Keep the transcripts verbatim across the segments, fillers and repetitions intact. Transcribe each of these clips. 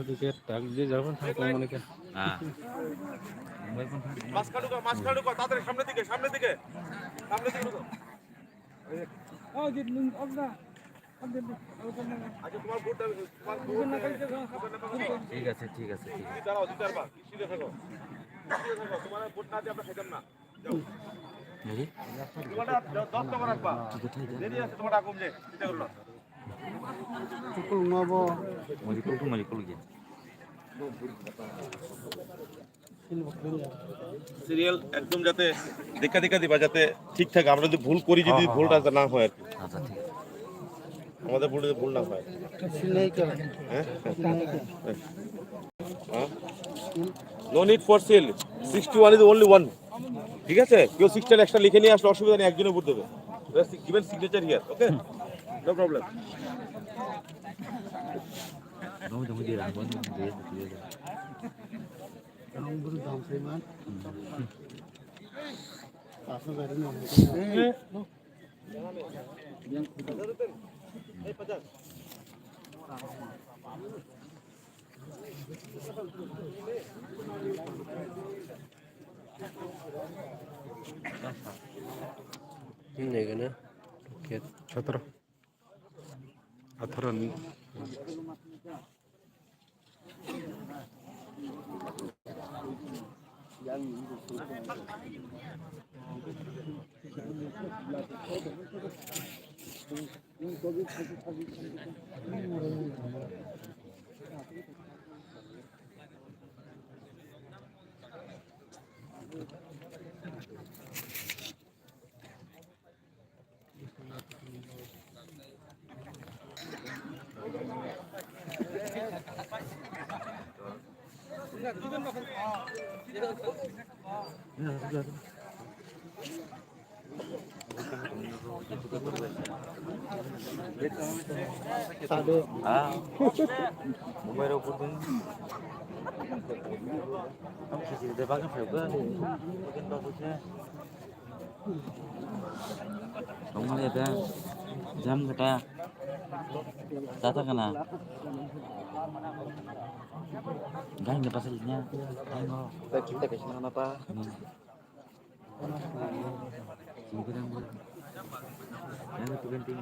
এদিকে ডাক দিয়ে যাবেন, থাকো মনে কি? হ্যাঁ। মাঝখানে ঢুকো, মাঝখানে ঢুকো, তাড়াতাড়ি সামনের দিকে, সামনের দিকে, সামনের দিকে ঢুকো। আচ্ছা, তোমার ভোট, তোমার ভোট, ঠিক আছে, ঠিক আছে, ঠিক আছে। দাঁড়াও, দিতে পারবা, সিধে থাকো, সিধে থাকো, তোমার ভোট না দিয়ে আমরা খাইতাম না। Ready? তোমারটা দ-, দশ নম্বর রাখবা। দেরি আছে তোমারটা কম যে, চিন্তা করো না। Mari kuluk, mari kuluk ya. Serial একদম যাতে দেখা দেখা দিবা, যাতে ঠিক থাকে। আমরা যদি ভুল করি, যদি হ্যাঁ, হ্যাঁ, ভুলটা হ্যাঁ। যাতে না হয় আর কি। আচ্ছা, ঠিক আছে। আমাদের ভুল, ভুল না হয়। সিলাই করেন। হ্যাঁ? সিলাই করেন। হ্যাঁ? No need for seal. Sixty one is only one. ঠিক আছে? কেউ সিক্সটি ওয়ান এক্সট্রা লিখে নিয়ে আসলে অসুবিধা নেই, একজনে ভোট দেবে। Just given signature here, okay? No problem. Sotoro. Atharo ni. Ah, mobile rok photo. Ang khichiri de bagwi phaikha. Tongmani ata jam kata tata kana. Gai ne pasal nya. Gai ngo. Kita kita ke sana apa? Hmm. Sini kita ngo. Yang itu penting.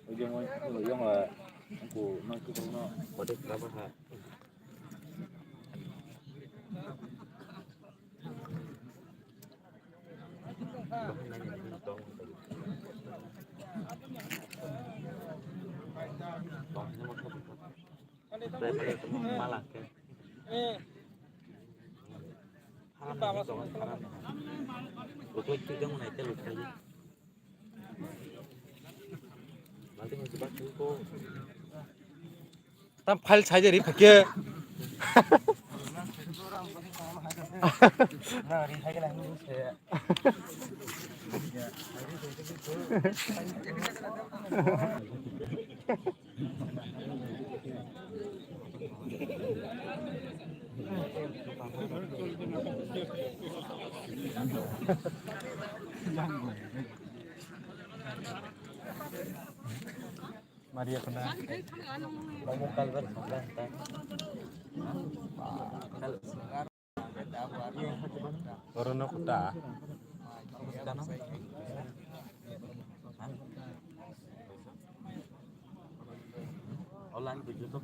Oye, muy, muy, yo, eh, no, no, no, no. Tam file sai de ri phake. Maria kena. Oro no kuta. Online video to.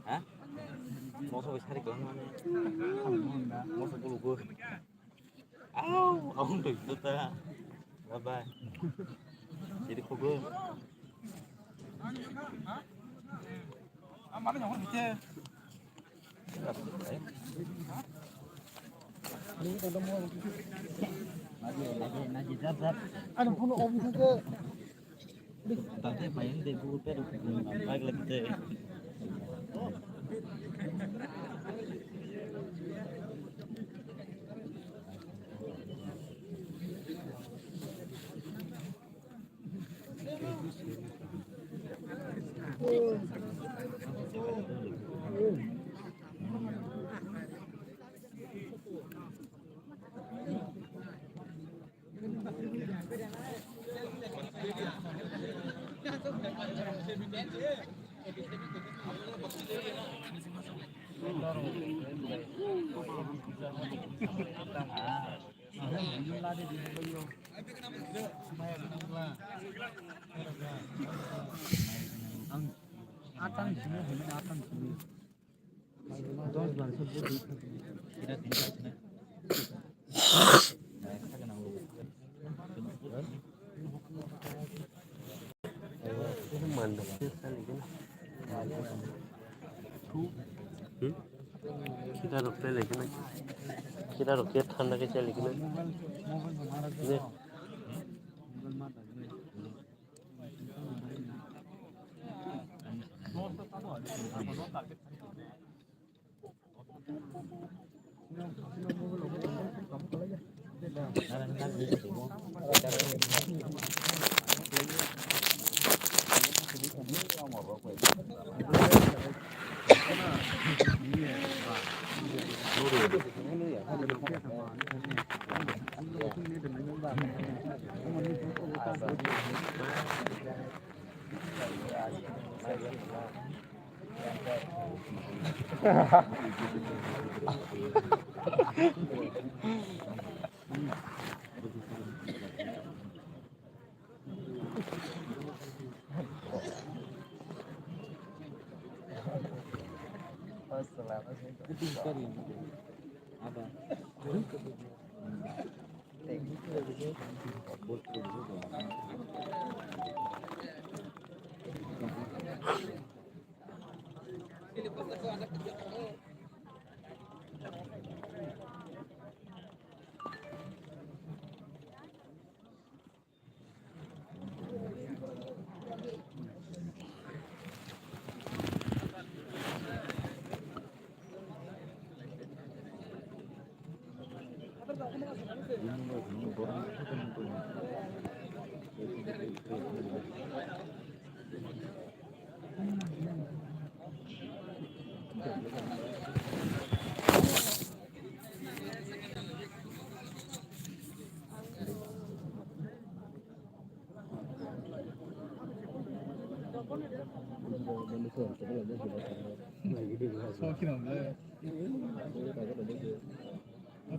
Ha? Moso bai sari kwlangmani. Moso bulugo. Au, au, doi ta. Bye bye. Jadi kugo. Amane nyong ni te. Ano phone off thangkhe? Tate bayang de Google Pay rok bike lagi de. Ang atang sini, atang sini. Dos bar se budi. Kira rok le lekena. Kira rok ke thanda ke chale kena.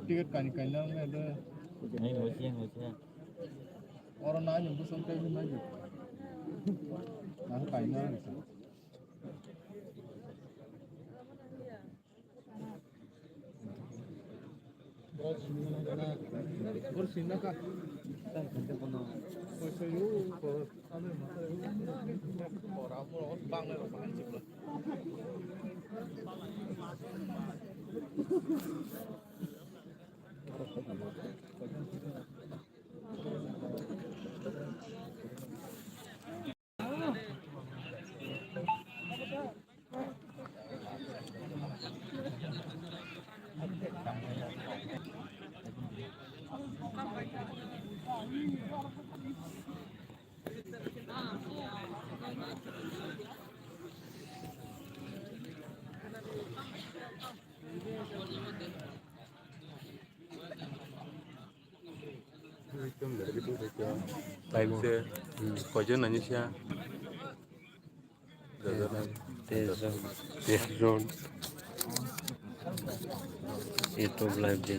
Ticket kani kani nang ne de. Nai hoiche, hoiche. Oro nai nung busong kai nai. Nang kai nai. Live se. Hmm. Koijon nani siya? Teish jon. Teish jon. YouTube live de.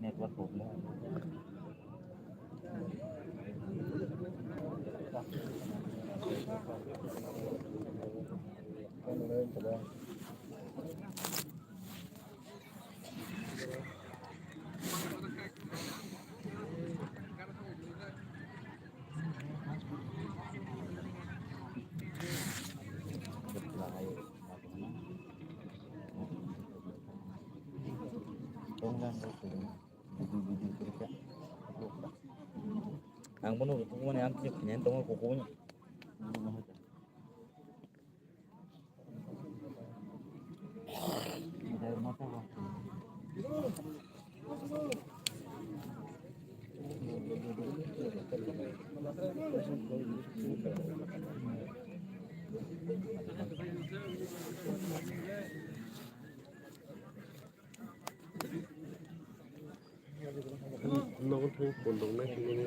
Network problem. Ang bono rukukmani ang khe khainani tongo kukuni. Nogo thang pondok nai hinwi.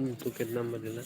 Hmm, ticket number dila.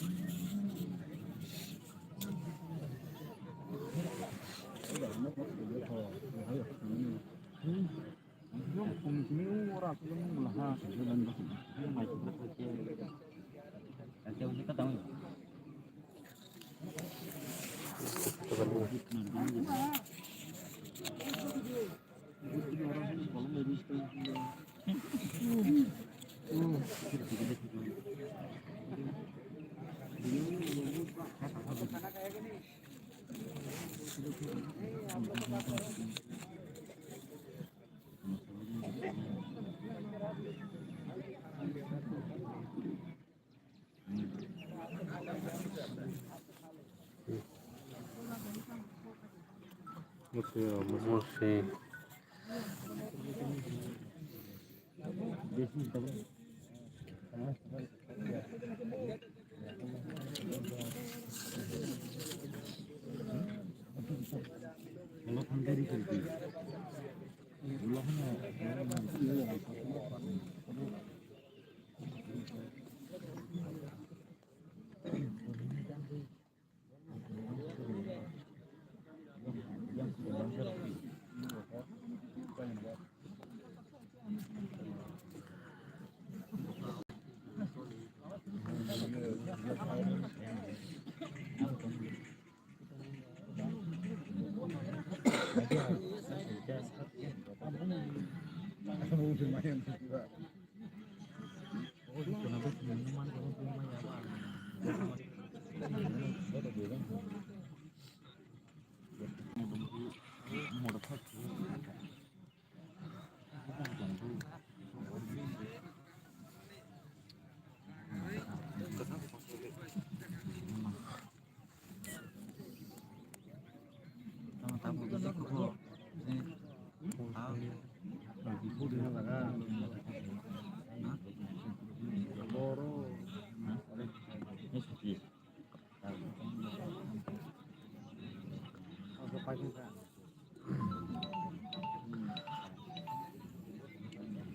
Musi, musi.